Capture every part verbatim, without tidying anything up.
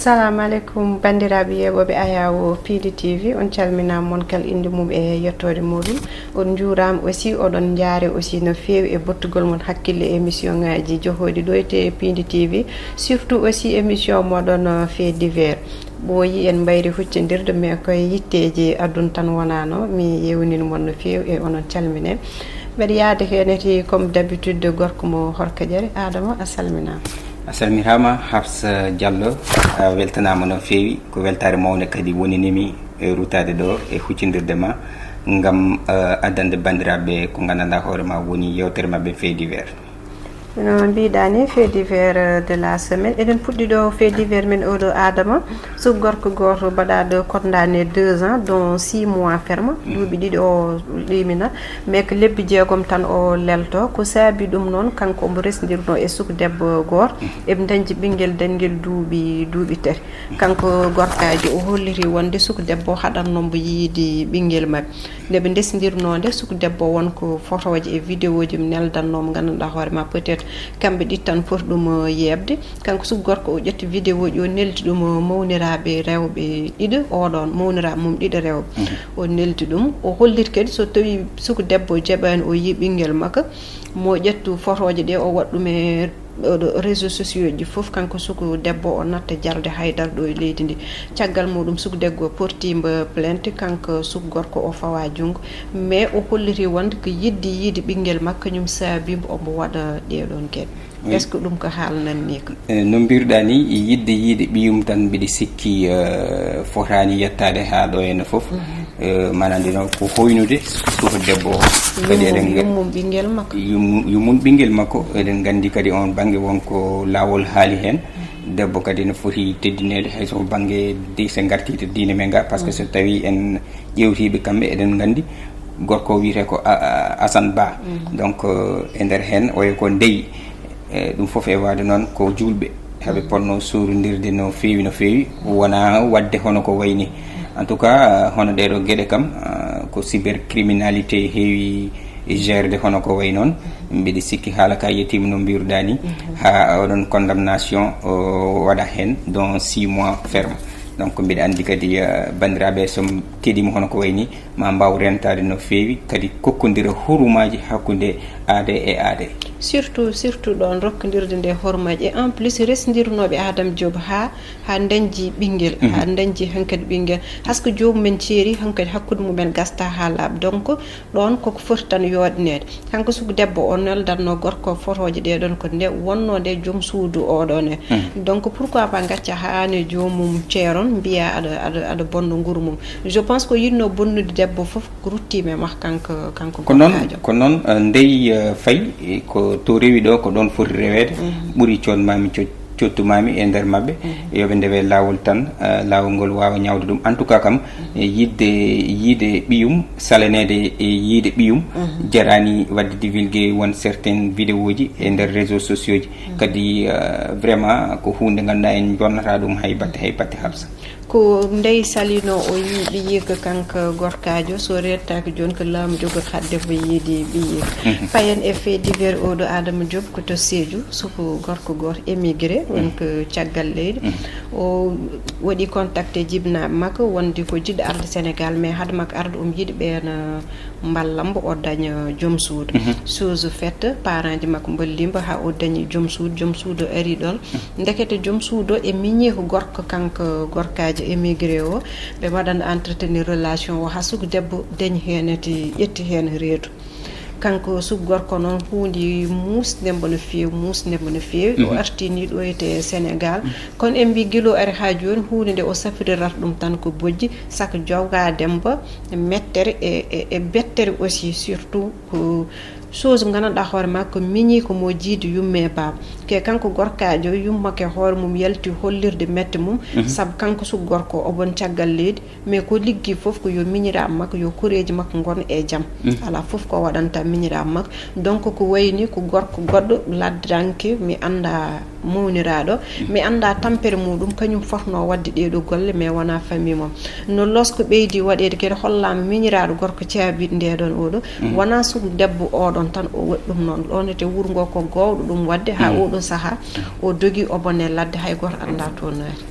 Assalamu aleykum, banndiraaɓe yeeɓooɓe Ayawo Piindi T V, on calminaama, mon kala innde mum e yettoode muɗum. On njuuraama aussi, oɗon njaare aussi no feewi e bottugol mon hakkille e émission ŋaaji johooɗi ɗo e te Piindi T V, surtout aussi émission moɗon, euh, fait divers. Ɓooyi en mbayri huccondirde, mais koye yitteeji aduna tan wonano, mi yewnin mon no feewi e onon calmine. Mbeɗa yaade heen eti comme d'habitude gorko mo Horkajere. Adama, a salminaama. A salmiraama, Hafsa Diallo, a weltanaama no feewi. Ko weltaare mawnde kadi wonini mi e rutaade ɗo e huccondirde ma ngam, eh, addande banndiraaɓe ko nganndanɗaa hoore ma woni yeewtere maɓɓe fait divers. No mbiɗa ni, fait divers de la semaine. Eɗen puɗɗi ɗo fait divers men oɗo, Adama. Suka gorko gooto baɗaaɗo condamné deux ans, dont six mois ferme. Duuɓi ɗiɗi o limina, mais ko lebbi jeegom tan o lelto. Ko saabi ɗum noon, kanko omo resndirno e suka debbo gooto. Eɓe ndañdi ɓinngel dañngel duuɓi, duuɓi tati. Kanko gorkaajo o holliri wonde suka debbo haɗanno mbo yiide ɓinngel maɓɓe. Nde ɓe ndesndirnoo nde, suka debbo won ko fotooje e vidéoji mo neldannoo mo, nganndanɗaa hoore ma, peut-être kamɓe ɗiɗi tan poti ɗum, eh, yeeɓde. Kanko suka gorko o ƴetti vidéoji, o neldi ɗum, eh, mawniraaɓe rewɓe ɗiɗo, oɗon mawniraaɓe mum ɗiɗo rewɓe. O neldi ɗum, o holliti kadi so tawii suka debbo jaɓaani o yii ɓinngel makko, mo ƴettu fotooje ɗe, o waɗa ɗum e oɗo réseaux sociaux ji fof. Kanko suka debbo o natta jarde haydara ɗo e leydi ndi. Caggal muɗum suka debbo porti mbo plainte, kanko suka gorko o fawa junngo, mais o holliti wonde ko yidde yiide ɓinngel makko kañum saabi mbo omo waɗa ɗeɗon geɗe. Est-ce que ɗum ko haala nanni ko? Eh, no mbiruɗaa ni, yidde yiide ɓiyum tan mbiɗa sikki, eh, fotaani yettaade haa ɗo henna fof. Eh, maanaam ndino ko hoynude suka debbo o. Kadi eɗen ngan- yummum ɓinngel makko. Yum-, yummum ɓinngel makko. Eɗen nganndi kadi on bannge won ko laawol haali heen. Debbo kadi no foti teddineede, hay so ko bannge di-, so ngartii to diine men ga, par ce que so tawii en ƴeewtiiɓe kamɓe, eɗen nganndi gorko o wiyetee ko A-, A-, Assane Ba. Donc, eh, e nder heen oyo ko ndeyi. Eh, ɗum fof e waade noon ko juulɓe. Haɓe potno soorindirde no feewi, no feewi, wona waɗde hono ko wayi ni. En tout cas, hono ɗeɗo geɗe kam, ah, ko cybercriminalité heewi gérde hono ko wayi noon. Mbiɗa sikki haala ka yettiima no mbiruɗaa ni, haa oɗon condamnation o waɗa heen, dont six mois ferme. Donc, mbiɗa anndi kadi, ah, banndiraaɓe, so keɗiima hono ko wayi ni, ma mbaaw rentaade no feewi, kadi kokkondira hurumaaji hakkunde aade e aade. Surtout, surtout ɗoon rokkondirde nde hormaaji. Et en plus, resndirnooɓe Adama Diop haa, haa ndañdi ɓinngel, haa ndañdi hankadi ɓinngel. Hasko joomum en ceeri, hankadi hakkunde mum en gasta haa laaɓa. Donc, ɗoon koko foti tan yooɗineede. Kanko suka debbo o neldanno gorko fotooje ɗe ɗoon ko nde wonno nde joom suudu oɗo ne. Donc, pourquoi pas ngacca haa ne joomum ceeron, mbiya aɗa, aɗa, aɗa bonno nguru mum. Je pense ko yinno bonnude debbo fof ruttiima e makko kanko, kanko ko noon, gorkaajo. Ko noon, eh, ndey, eh, fayi, eh, ko to rewi ɗo, ko ɗoon foti reweede. Ɓuri coodmaami co-, cottumaami e nder maɓɓe. Yo ɓe ndewe laawol tan, eh, laawol ngol waawa ñaawde ɗum. En tout cas kam, eh, yiɗde, yiide ɓiyum, salaneede e yiide ɓiyum, jaraani waɗde divulgué won certaines vidéoji e nder réseaux sociaux ji. Kadi, eh, vraiment ko huunde ngannduɗaa en jonnata ɗum hay batte, hay batte Hafsa. Ko ndey salino o yii ɓiyiiko kanko gorkaajo, so rettaaki jooni ko laamu jogori haɗde mo yiide ɓiyiiko. Payen e fait divers oɗo Adama Diop ko to Sédhiou, suka gorko gooto émigré, woni ko caggal leydi. O waɗi contact e jibinaaɓe makko, wonde ko jiɗɗo arde Sénégal, mais hade makko arde omo yiɗi ɓeen, eh, mballa mbo o daña joom suudu. Chose faite, parent ji makko mballi mbo haa o dañi joom suudu, joom suudu ari ɗoon. Ndekete joom suudu o e miñi ko gorko, kanko gorkaajo émigré o, ɓe mbaɗana entretenir relation o haa suka debbo dañi heen eti, ƴetti heen reedu. Kanko suka gorko noon huundi muusde mbo no feewi, muusde mbo no feewi. O artini ɗo ete Sénégal. Kono en mbi gila o ari haa jooni, huunde nde o safirirata ɗum tan ko bojji, saka jogaade mbo mettere e, e, e bettere aussi, surtout ko chose nganndanɗaa hoore ma ko miñi ko mo jiidi yumme e baaba. Ke kanko gorkaajo yumma ke hoore mum yalti hollirde mette mum, sabu kanko suka gorko o bon caggal leydi, mais ko liggi fof ko yo miñiraaɓe makko, yo koreeji makko ngon e jam. Alaa fof ko waɗanta miñiraaɓe makko. Donc ko wayi ni ko gorko goɗɗo laddanke, mi annda mawniraaɗo, mi annda tampere muɗum, kañum fotno waɗde ɗeɗo golle, mais wona famille mum. No losko ɓeydi waɗeede kadi, hollaama miñiraaɗo gorko caabiɗo nde ɗon oɗo, wona suka debbo oɗon tan o waɗi ɗum noon. Ɗon ete wuro ngo ko gowɗo ɗum waɗde, haa oɗo sahaa o dogi o bone ladde, hay gooto annda to naati.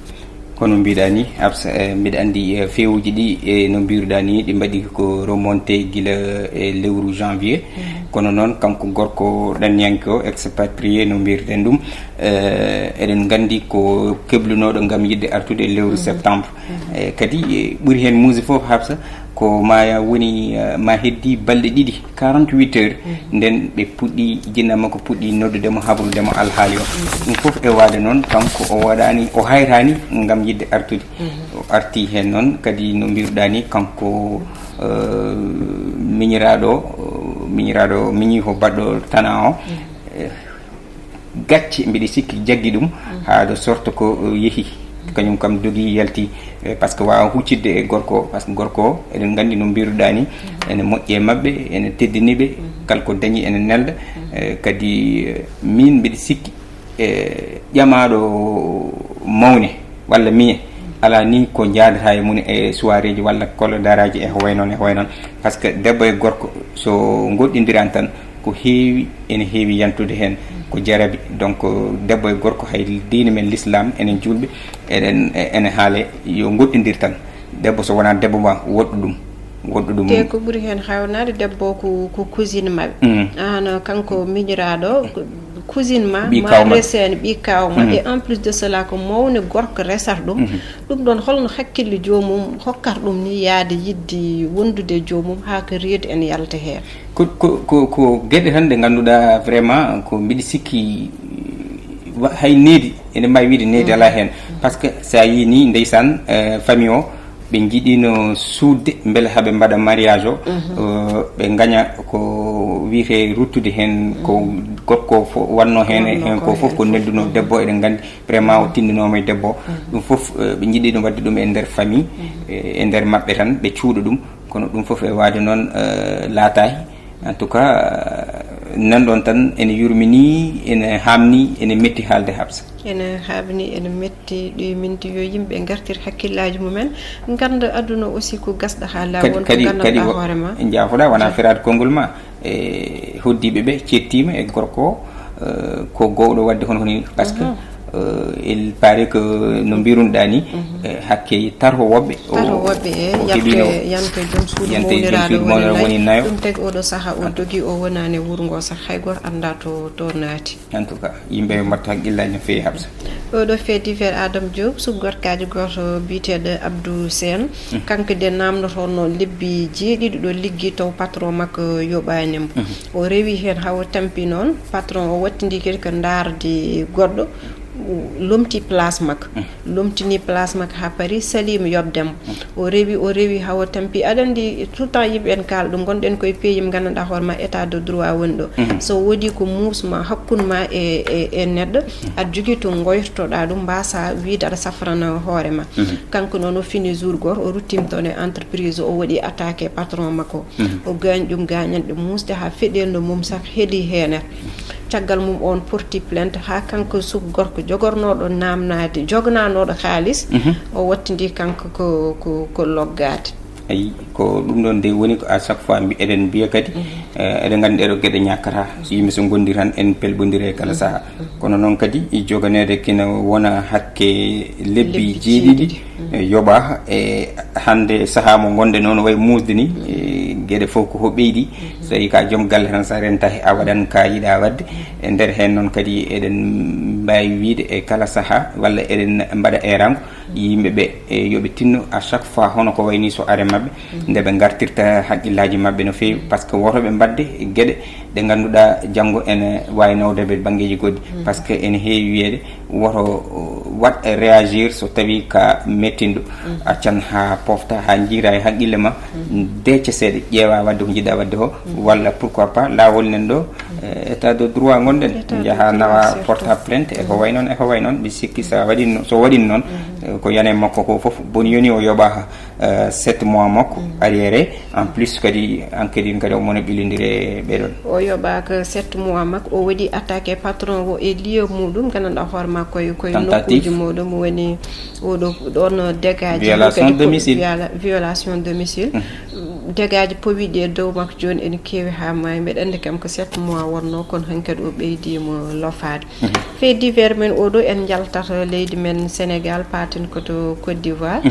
Kono mbiɗa ni, Absa, eh, mbiɗa anndi, eh, fewuji ɗi, eh, no mbiruɗa ni, ɗi mbaɗi ko remonté gila, eh, lewru janvier. Kono noon, kanko gorko ɗanniyanke o, expatrié no mbirten ɗum, eh, eɗen nganndi ko keblunoɗo ngam yiɗde artude e lewru septembre. Eh, kadi, eh, ɓuri heen muusi fof, Habsa, ko ma woni, eh, ma heddi balɗe ɗiɗi, quarante-huit heures, nden ɓe puɗɗi, jinna makko puɗɗi noddude mo, habrude mo alhaali o. Ɗum fof e waade noon, kanko o waɗaani, o hayraani ngam yiɗde artude. O arti heen noon, kadi no mbiruɗa ni, kanko, eh, miñiraaɗo, miñiraaɗo, miñi ko baɗɗo tana o. Eh, gacce, mbiɗa sikki, jaggi ɗum, haa de sorte ko, eh, yehi. Kañum kam dogi, yalti, eh, parce que waawa huccitde e gorko o, parce que gorko o, eɗen nganndi no mbiruɗa ni, ene moƴƴi e maɓɓe, ene teddini ɓe, kala ko dañi ene nelda. Eh, kadi, eh, min mbiɗa sikki, eh, ƴamaaɗo mawne walla miñe, alaa ni ko njaadata e mum e soirée ji walla kolo daraaji e ko way noon, e ko way noon. Parce que debbo e gorko, so ngoɗɗindiraan tan, ko heewi ene heewi yantude heen, ko jarabi. Donc, debbo e gorko, hay diine men l'islam, enen juulɓe, eɗen, ene haale yo ngoɗɗindir tan. Debbo so wonaa debbo ma, woɗɗu ɗum, woɗɗu ɗum. Te ko ɓuri heen hawnaade, debbo ko, ko cousine maɓɓe. Mm. Aan, kanko miñiraaɗo, ko cousine ma, Ɓii ma kaaw ma. Resen ɓii kaaw ma. Mm. Et en plus de cela, ko mawne gorko resata ɗum. Mhm. Ɗum ɗoon, holno hakkille joomum hokkata ɗum ni, yaade yiɗde wondude e joomum haa ko reedu ene yalta heen? Ko, ko, ko, ko geɗe tan ɗe ngannduɗaa vraiment ko mbiɗa sikki wa-, hay needi, ene mbaawi wiyde needi alaa heen. Parce que so a yii ni, ndeysaan, eh, famille o, ɓe njiɗino suuɗde mbele haa ɓe mbaɗa mariage o, eh, ɓe ngaña ko wiyetee ruttude heen, ko gorko o fo-, wannoo heen, heen ko fof ko neldunoo debbo, eɗen nganndi vraiment o tinndinooma e debbo. Ɗum fof, eh, ɓe njiɗino waɗde ɗum e nder famille, eh, e nder maɓɓe tan, ɓe cuuɗa ɗum. Kono ɗum fof e waade noon, eh, laataaki. En tout cas, eh, nanɗon tan ene yurmini, ene haamni, ene metti haalde, Habsa. Ene haamni, ene metti, ɗi minti yo yimɓe ngartir hakkillaaji mumen, ngannda aduna aussi ko gasɗo haa laawol, kadi, ko kadi, kadi nganndanɗaa wo-, hoore ma. Njaafoɗaa, wonaa feraade konngol ma. E hoɗdiiɓe ɓe ceettiima e gorko o, eh, ko gowɗo waɗde hono hono ni. Parce que, eh, il paraît que no mbirunɗaa ni, eh, hakke tarho woɓɓe, o, tarho woɓɓe, e o heɓino yante joom suudu yante joom mawniraaɗo suudu woni mawniraaɗo nayo. Woni nayo. Ɗum tagi oɗo sahaa o dogi, o wonaani e wuro ngo sah, hay gooto anndaa to, to naati. En tout cas, yimɓe yo mbattu hakkillaaji no feewi, Habsa. Oɗo fait divers Adam Diop, subgorkaajo gooto biyeteeɗo Abdou Sène. Kanko de naamnotoonno lebbi jeeɗiɗi ɗo liggi taw patron makko yoɓaani mo. O rewi heen haa o tampi noon, patron o wattindi kadi ko ndaarde goɗɗo, lomti place makko. Lomtini place makko haa paari, saliima yoɓde mo. O rewi, o rewi haa o tampi. Aɗa anndi, tout le temps yimɓe en kaala ɗum, ngonɗen koye pays mo nganndanɗaa hoore ma état de droit woni ɗo. So woodi ko muus ma hakkunde ma e, e, e neɗɗo, aɗa jogii to ngoytotoɗaa ɗum, mbaasaa wiyde aɗa safrana hoore ma. Kanko noon o fini jour gooto, o ruttima toon e entreprise, o waɗi attaqué patron makko. O gaañi ɗum gaañanɗe muusɗe haa feɗeendu mum sah heeli heen. Caggal mum o porti plainte haa kanko subgorko jogornooɗo naamnaade, jogananooɗo kaalis, o wattindi kanko ko, ko, ko loggaade. Ayi, ko ɗum ɗoon de woni ko à chaque fois mbi-, eɗen mbiya kadi, eh, eɗen nganndi ɗeɗo geɗe ñakkata. So yimɓe so ngondi tan en pelɓondira e kala sahaa. Kono noon kadi joganeede kina wona hakke lebbi jeeɗiɗi, eh, yoɓa, e hannde sahaa mo ngonɗen o no wayi muusde ni, eh, geɗe fof ko ho ɓeydi. So tawi ka joom galle tan, so a rentaki a waɗan ka yiɗa waɗde. E nder heen noon kadi eɗen mbaawi wiyde e kala sahaa walla eɗen mbaɗa erango. Yimɓe ɓe, e, yo ɓe tinno à chaque fois hono ko wayni so are maɓɓe, nde ɓe ngartirta haqqillaaji maɓɓe no feewi, parce que woto ɓe mbaɗde geɗe ɗe ngannduɗaa janngo ene waawi nawde ɓe banngeeji goɗɗi. Parce que ene heewi wiyeede woto, o, waɗ réagir so tawi ka mettinɗo, accan haa pofta, haa njiira e haqqille ma, deeca seeɗa, ƴeewa waɗde ko njiɗɗa waɗde ko, walla pourquoi pas laawol nen ɗo, eh, état de droit ngonɗen, njaha nawa, porta plainte, e ko way noon, e ko way noon. Mi sikki so a waɗi no-, so waɗi noon, eh, ko yane makko ko fof, bon yoni o yoɓa, eh, sept mois makko arriéré. En plus kadi, enquête in kadi omo no ɓillondire e ɓeɗon. O yoɓaka sept mois makko, o waɗi attaqué patron o e lieu muɗum, gandanɗa hoore makko koye, koye nokkuji muɗum woni oɗo ɗon dégâts. Violation domicile. Viola-, violation domicile. Dégâts ji powiɗi e dow makko jooni ene keewi haa maayi. Mbeɗa anndi kam ko sept mois wonnoo, kono hankadi o ɓeydiima lofaade. Fait divers men oɗo, en njaltat leydi men Sénégal, paaten ko to Côte d'Ivoire.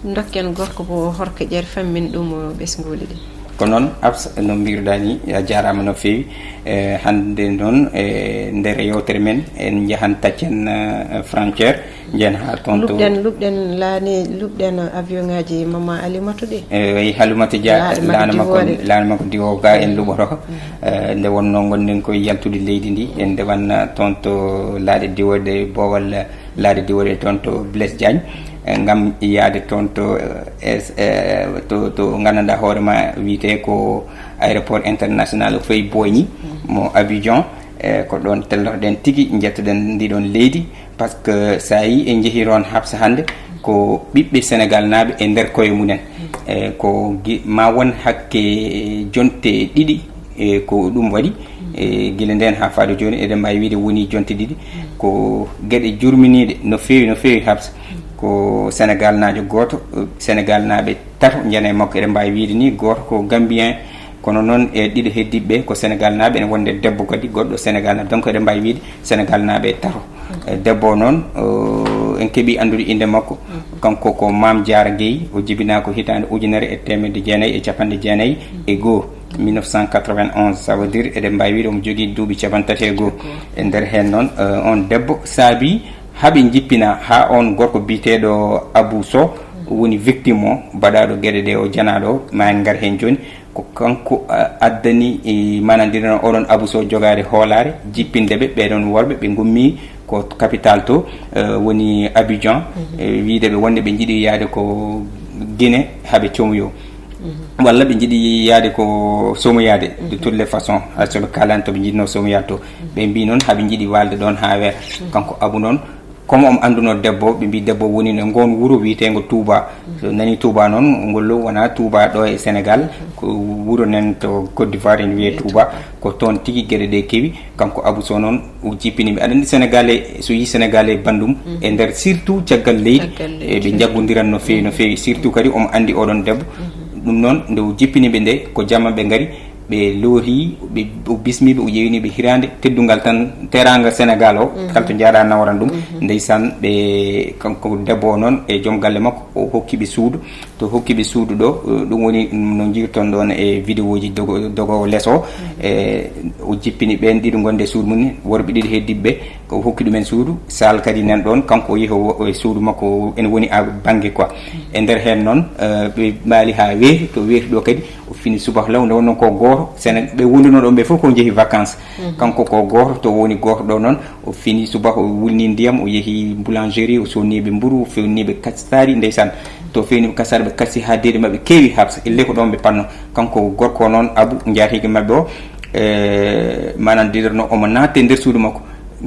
Ndokken gorko mo horkeƴere, fammin ɗum ɓesnguuli ɗi. Ko noon, Absa, no mbiruɗaa ni, a jaaraama no feewi. E, hannde noon, e nder yewtere men, en njahan taccen, e, frontière, njahen haa toon to luɓɗen, luɓɗen laani, luɓɗen avion ŋaaji Mama Alimatu ɗi. E, wi Halimatu Dia, laana makko, laana makko diwo ga en luɓoto. E, nde wonnoo ngonɗen koye yaltude leydi ndi, en ndewan toon to laaɗe diwoɗe, boowal laaɗe diwoɗe toon to Blaise Diagne, e, ngam yaade toon to, e, e, to, to nganndanɗaa hoore ma wiyetee ko aéroport international Houphouët-Boigny mo Abidjan. E, ko ɗoon tellotoɗen tigi, njettoɗen ndi ɗoon leydi, parce que so a yii en njehii toon, Habsa, hannde ko ɓiɓɓe Sénégal naaɓe e nder koye mumen. E, ko gi-, ma won hakke jonte ɗiɗi, e, ko ɗum waɗi. E, gila ndeen haa faade jooni, eɗen mbaawi wiyde wonii jonte ɗiɗi. Ko geɗe jurminiiɗe no feewi, no feewi, Habsa. Ko Sénégal naajo gooto, e, Sénégal naaɓe tato njana e makko, eɗen mbaawi wiyde ni, gooto ko Gambien, kono noon e ɗiɗo heddiiɓe ɓe ko Sénégal naaɓe, ene wonde debbo kadi goɗɗo Sénégal naaɓe. Donc eɗen mbaawi wiyde Sénégal naaɓe tato. E, debbo o noon, o, en keɓii anndude innde makko. Kanko ko Maam Jaara Guèye, o jibinaa ko hitaande ujunere e teemedde jeenayi e capanɗe jeenayi e goo, mille neuf cent quatre-vingt-onze. Ça veut dire, eɗen mbaawi wiyde omo jogii duuɓi capanɗe tati e goo. E nder heen noon, e, oon debbo saabii haa ɓe njippinaa, haa oon gorko biyeteeɗo Abou Sow woni victime o, baɗaaɗo geɗe ɗe o, janaaɗo o, ma en ngar heen jooni. Ko kanko, a, addani, e, maanaam, ndino oɗon Abou Sow jogaade hoolaare, jippinde ɓe, ɓee ɗoon worɓe, ɓe ngummi ko capital to, e, woni Abidjan, e, wiyde ɓe wonde ɓe njiɗi yaade ko Guinée, haa ɓe comoyo. Walla ɓe njiɗi yaade ko somoyaade, de toutes les façons, hay so ɓe kaalaani to ɓe njiɗnoo somoyaade to. Ɓe mbii noon, haa ɓe njiɗi waalde ɗoon haa weeta. Kanko Abou noon, comme omo anndunoo debbo, ɓe mbii debbo woni e ngoon wuro wiyeteengo Touba. So nanii Touba noon, ngol wonaa Touba ɗo e Sénégal, ko wuro nan to Côte d'Ivoire ene wiyee Touba. Ko toon tigi geɗe ɗe kewi. Kanko Abou Sow noon, o jippini ɓe. Aɗa anndi Sénégalais, so yii Sénégalais banndum, e nder surtout caggal leydi, caggal leydi, e ɓe njaggondiran no feewi, no feewi. Surtout kadi omo anndi oɗon debbo. Ɗum noon, nde o jippini ɓe nde, ko jamma ɓe ngari, ɓe loori, ɓe, o bismi ɓe, o ƴeewini ɓe hiraande teddungal tan, teraanga Sénégal o, kala to njaaɗa nawaran ɗum. Ndeysaan, ɓe, kanko debbo o noon e joom galle makko, o hokki ɓe suudu. To hokki ɓe suudu ɗo, eh, ɗum woni no njiirton ɗoon e vidéoji dogo, dogo les o. Eh, o jippini ɓeen ɗiɗo ngonde e suudu mum, worɓe ɗiɗo heddiiɓe ɓe, o hokki ɗumen suudu. Sal kadi nan ɗoon, kanko o yehi o, o e suudu makko, ene woni a bannge quoi. E nder heen noon, eh, ɓe mbaali haa weeti, to weeti ɗo kadi, o fini subaka law, nde wonnoo ko gooto, Séné-, ɓe wondunoo ɗoon ɓe fof ko njehi vacances. Kanko ko gooto, to woni gooto ɗo noon, o fini subaka, o wulni ndiyam, o yehi boulangerie, o sonni ɓe mburu, o fewni ɓe kasaari, ndeysaan. To fewni ɓe kasaari, ɓe kasi haa deedi maɓɓe keewi, Habsa. Elle ko ɗoon ɓe panno. Kanko gorko o noon, Abu, njaatigi maɓɓe o, e, maanaam, diderno omo naati e nder suudu makko.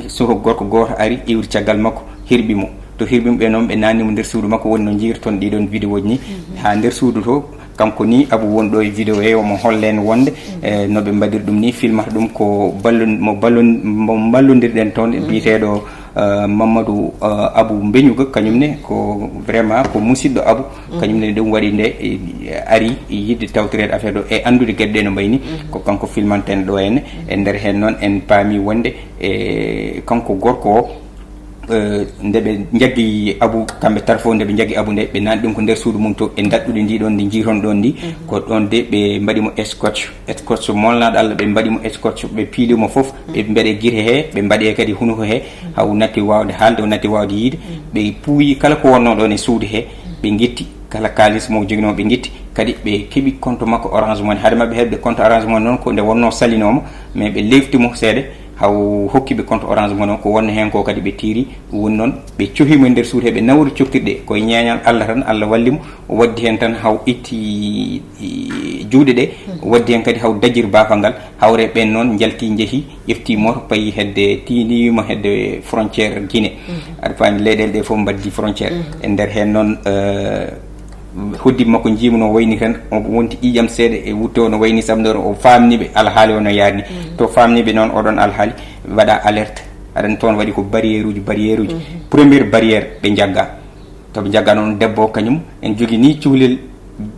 So ko gorko gooto ari, iwri caggal makko, hirɓi mo. To hirɓi mo ɓe noon, ɓe naatni mo nder suudu makko, woni no njiirton ɗiɗon vidéoji ni. Haa nder suudu to, kanko ni, Abu woni ɗo e vidéo he, omo holla en wonde, e, no ɓe mbaɗiri ɗum ni, filmata ɗum ko ballon-, mo ballon-, mo mballondirɗen toon, biyeteeɗo, eh, Mamadou, eh, Abu Mbeñuga, kañum ne ko vraiment ko musidɗo Abu. Kañum ne ɗum waɗi nde, eh, ari yiɗde tawtoreede affaire ɗo e anndude geɗe ɗe no mbayi ni. Ko kanko filmanten ɗo henne. E nder heen noon en paami wonde, eh, kanko gorko o, eh, nde ɓe njaggi Abu, kamɓe tati fof, nde ɓe njaggi Abu nde, ɓe naatni ɗum ko nder suudu mum to, e daɗɗude ndi ɗoon, ndi njiiton ɗoon ndi, ko ɗoon de ɓe mbaɗi mo escorte, escorte molnaaɗo Allah, ɓe mbaɗi mo escorte, ɓe piili mo fof, ɓe mbaɗe gite he, ɓe mbaɗe kadi hunuko he, haa o natti waawde haalde, o natti waawde yiide, ɓe puuyi kala ko wonnoo ɗoon e suudu he, ɓe ngitti kala kaalis mo joginoo, ɓe ngitti, kadi ɓe keɓi compte makko Orange Money. Hade maɓɓe heɓde compte Orange Money noon, ko nde wonnoo salinooma, mais ɓe leefti mo seeɗa, haa o hokki ɓe compte Orange Money o, ko wonnoo heen ko kadi ɓe tiiri. Ɗum woni noon, ɓe cohi mo e nder suudu he, ɓe nawori coktirɗe, ko e ñeeñal Allah tan, Allah walli mo, o waddi heen tan haa o itti, i, juuɗe ɗe, o waddi heen kadi haa o dajiri baafal ngal, hawre ɓeen noon njalti, njehi, ƴefti moto, payi hedde, tiini mo hedde frontière Guinée. Aɗa faami, leyɗeele ɗe fof mbaddi frontière. E nder heen noon, eh, hoddiiɓe makko njiimi no wayni tan, o wonti ƴiiƴam seeɗa e wutte o no wayni, sabu nder o faamni ɓe alhaali o no yaari ni. To faamni ɓe noon oɗon alhaali, waɗa alerte. Aɗa anndi toon waɗi ko barrière uji, barrière uji. Première barrière ɓe njagga. To ɓe njagga noon debbo o kañum, en jogi ni cuhlel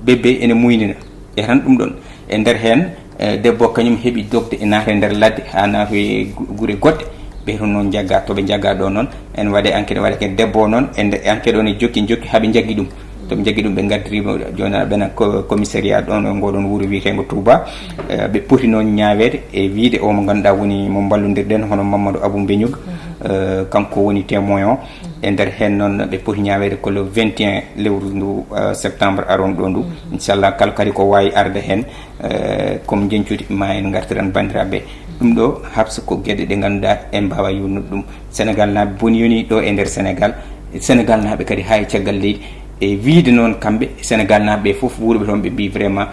bébé ene muynina. E tan ɗum ɗoon. E nder heen, Eh, debbo kañum heɓi dogde e naata e nder ladde haa naata e gu- gure goɗɗe. Ɓe toon noon njagga, to ɓe njagga ɗo noon, en waɗe enquête, waɗe ke debbo o noon, en enquête o ne jokki, jokki haa ɓe njaggi ɗum. To ɓe njaggi ɗum, ɓe ngaddirimo jooni aɗa ɓena ko- commissariat ɗoon e ngoɗon wuro wiyeteengo Touba. Eh, ɓe poti noon ñaaweede e wiide o mo ngannduɗaa woni mo mballondirɗen, hono Mamadou Abou Mbéniougue. Eh, kanko woni témoin o. E nder heen noon, ɓe poti ñaaweede ko le vingt et un lewru ndu, eh, septembre aron ɗo ndu. Inchallah, kala kadi ko waawi arde heen, eh, comme njeñcudi ma en ngartiran banndiraaɓe. Ɗum ɗo, Habsa, ko geɗe ɗe ngannduɗaa en mbaawa yuurnude ɗum. Sénégal naaɓe boni yoni ɗo e nder Sénégal. Sénégal naaɓe kadi haa e caggal leydi. E wiide noon kamɓe, Sénégal naaɓe fof wuurɓe toon, ɓe mbii vraiment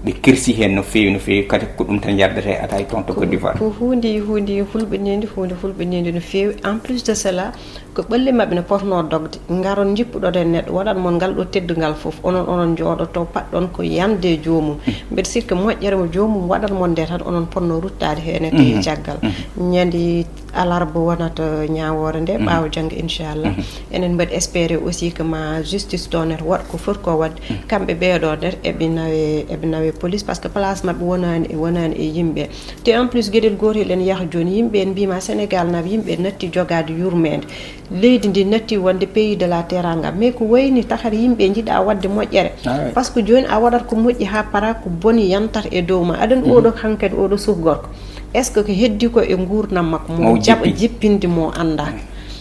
ɓe kirsi heen no feewi, no feewi. Kadi ko ɗum tan yardata e ata e toon to Côte d'Ivoire. Ko huunde, huunde hulɓiniinde, huunde hulɓiniinde no feewi. En plus de cela, ko ɓalli maɓɓe no potnoo dogde. Ngaron njippuɗon e neɗɗo, waɗan mon ngal ɗo teddungal fof. Onon, onon njooɗoto, paɗɗon ko yande e joomum. Mbeɗa sikki moƴƴere mo joomum waɗan mon nde tan, onon potnoo ruttaade heen e tee caggal. Ñande alarba wonata ñaawoore nde, ɓaawo janngo, inchallah. Enen mbaɗi espérer aussi que ma justice ɗon ete waɗa ko foti ko waɗde. Kamɓe ɓeeɗo nder eɓe nawe, eɓe nawe police, parce que place maɓɓe wonaani, wonaani e yimɓe. Te en plus, geɗel gootel en yaha jooni, yimɓe en mbiima Sénégal naaɓe, yimɓe natti jogaade yurmeende. Leydi ndi natti wonde pays de la teranga, mais ko wayni taxar yimɓe njiɗa waɗde moƴƴere. Ah, oui. Parce que jooni a waɗat ko moƴƴi haa para, ko boni yantata e dow ma. Aɗa anndi oɗo hankadi, oɗo suka gorko, est ce que ko heddi ko e nguurndam makko, mo jaɓa jippinde mo annda?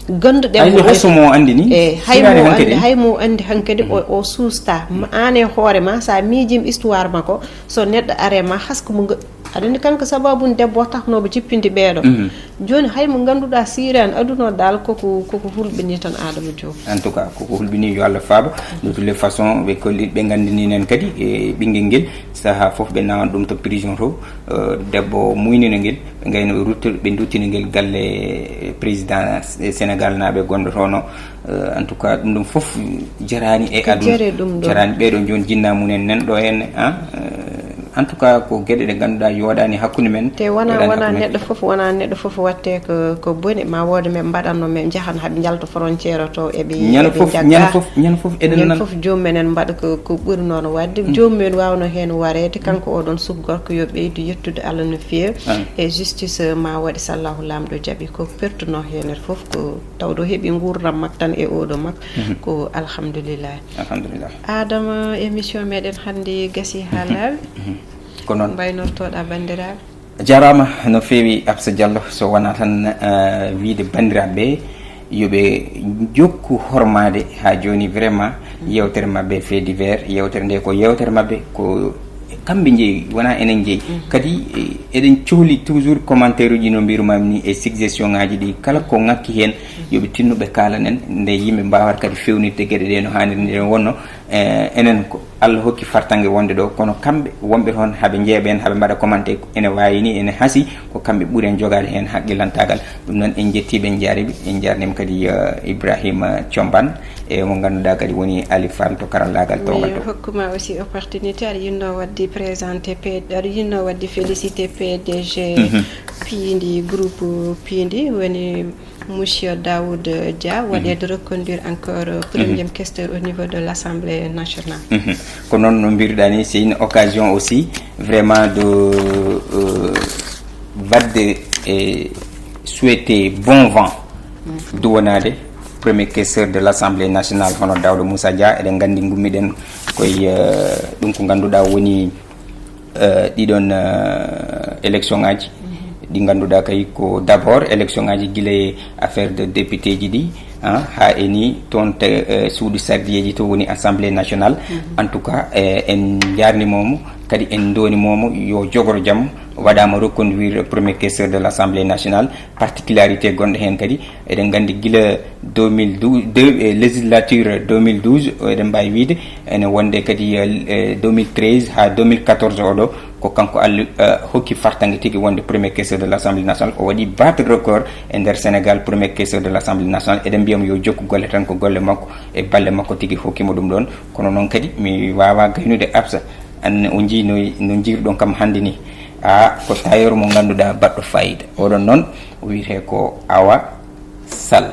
Gannduɗen hay mo mo, hay so mo anndi ni, e hay mo anndi, hay mo anndi hankadi o, o suusta. Ma, aan e hoore ma, so a miijiima histoire makko, so neɗɗo are ma, hasko mo nga-, aɗa anndi kanko sababu debbo o tahnooɓe jippinde ɓeeɗo. Jooni hay mo ngannduɗaa siiraani aduna o dal, koko, koko hulɓini tan Adama Diop. En tout cas, koko hulɓini, yo Allah faabo. De toutes les façons, ɓe kolli, ɓe nganndini nen kadi e ɓinngel ngel, sahaa fof ɓe nawan ɗum to prison to. Eh, debbo muynino ngel, ɓe ngayno ɓe ruttu-, ɓe duttino ngel galle président Sénégal naaɓe gonɗo toon o. Eh, en tout cas, ɗum ɗum fof jaraani e ko aduna. Jari ɗum ɗo. Jaraani ɓeeɗo jooni jinna mum en nan ɗo en, ah, eh, en tout cas, ko geɗe ɗe ngannduɗaa yooɗaani hakkunde men. Te wona, yooɗaani wona hakkunde men. Neɗɗo fof, wona neɗɗo fof watte ko, ko boni, ma wooda men mbaɗanno men njahan haɓe njalta frontière to, eɓe, ñande eɓe fof, njagga. Ñande fof, ñande fof eɗen ñande nan- fof joomum en en mbaɗa ko, ko ɓuri noon waɗde. Joomum en waawno heen wareede, kanko oɗon suka gorko yo ɓeydu yettude Allah no feewi. Ah. E justice ma waɗi, sallahu laamɗo jaɓi ko pertuno heen fof, ko tawɗo heɓi nguurndam makko tan e oɗo makko. Ko alhamdulillah. Alhamdulillah. Adama, émission meɗen hannde gasi haa laaɓi. Ko noon. Mbaynortoɗa banndiraaɓe? Jarama no feewi, Absa Diallo. So wona tan, eh, wiide banndiraaɓe ɓe, yo ɓe jokku hormaade haa jooni vraiment yewtere maɓɓe fait divers, yewtere nde ko yewtere maɓɓe, ko kamɓe njeeyi, wona enen njeeyi. Kadi, eh, eɗen cohli toujours commentaire uji no mbirumami ni e suggestion ngaji ɗi, kala ko ngakki heen yo ɓe tinno ɓe kaalanen, nde yimɓe mbawata kadi fewnirde geɗe ɗe no haaniri nde wonno. Eh, enen ko Allah hokki fartange wonde ɗo, kono kamɓe wonɓe toon haɓe njeeɓa en, haɓe mbaɗa commentaire, ene waawi ni, ene hasii ko kamɓe ɓuri en jogaade heen haqqillantaagal. Ɗum noon en njettii ɓe, en njaariima, en njaarniima kadi, eh, Ibrahima Thiombane, e mo ngannduɗaa kadi woni Ali Fall to karallaagal toongal to. Mi hokkuma aussi opportunité, aɗa yiɗno waɗde présenté P-, aɗa yiɗno waɗde félicité P D G Piindi, groupe Piindi, woni Monsieur Daoud Dia, waɗeede reconduire encore, euh, premier questeur au niveau de l'Assemblée nationale. Ko noon no mbiruɗaa ni, c'est une occasion aussi vraiment de, euh, waɗde e souhaiter bon vent, duwanaade premier questeur de l'Assemblée nationale, hono Daouda Moussa Dia. Eɗen nganndi ngummiɗen koye, euh, ɗum ko ngannduɗaa woni, euh, ɗiɗon, euh, élection ngaji ɗi ngannduɗaa kay ko d'abord élection ngaji gila e affaire de député ji ɗi, ah, haa e ni toon te, euh, suudu sardiyeeji to woni Assemblée nationale. En tout cas, eh, en njaarnimomo, kadi en ndonimomo yo jogoro jam. Waɗama reconduire premier questeur de l'Assemblée nationale. Particularité gonɗo heen kadi, eɗen nganndi gila deux mille douze, deux, eh, législature deux mille douze, eɗen mbaawi wiide ene wonde kadi, eh, deux mille treize haa deux mille quatorze oɗo, ko kanko alli, eh, hokki fartange tigi wonde premier questeur de l'Assemblée nationale. O waɗi battre record e nder Sénégal, premier questeur de l'Assemblée nationale. Eɗen mbiyamo yo jokku golle tan, ko golle makko e balle makko tigi hokkimo ɗum ɗon. Kono noon kadi mi waawa gaynude Absa, an o jii no, no jiirɗon kam hannde ni. A ko tailleur mo ngannduɗaa baɗɗo fayida. Oɗon noon o wiyetee ko Awa Sall.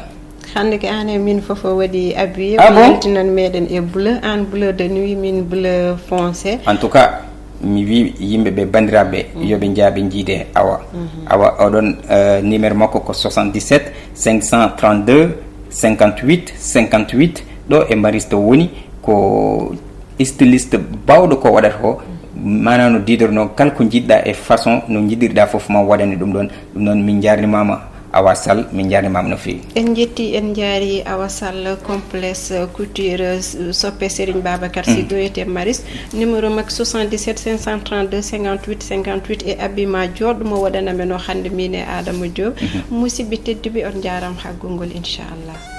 Hannde ko aan e min fof o waɗi habillé. Ah bon? Yaltinan meɗen e bleu, aan bleu de nuit, min bleu foncé. En tout cas, Mi wi yimɓe ɓe, banndiraaɓe, yo ɓe njaaɓe njiide. Awa, awa, oɗon, eh, numéro makko ko soixante-dix-sept cinq cent trente-deux cinquante-huit cinquante-huit. Ɗo e Maris to woni ko styliste bawɗo ko waɗata ko, maanaam no diidornoo kala ko njiɗɗa e façon no njiɗirɗa fof ma waɗane ɗum ɗon. Ɗum noon min njarnimaama, Awa Sall, min njarnimaama no feewi. En njetti, en njaari Awa Sall, complexe couture, soppe Serigne Babacar Sy, ɗo e Maris. Numéro makko soixante-dix-sept cinq cent trente-deux cinquante-huit cinquante-huit, e habillement jooɗɗo mo waɗana men o hannde, min e Adama Diop. Musidɓe tedduɓe, on njaaraama haa gonngol, inchallah.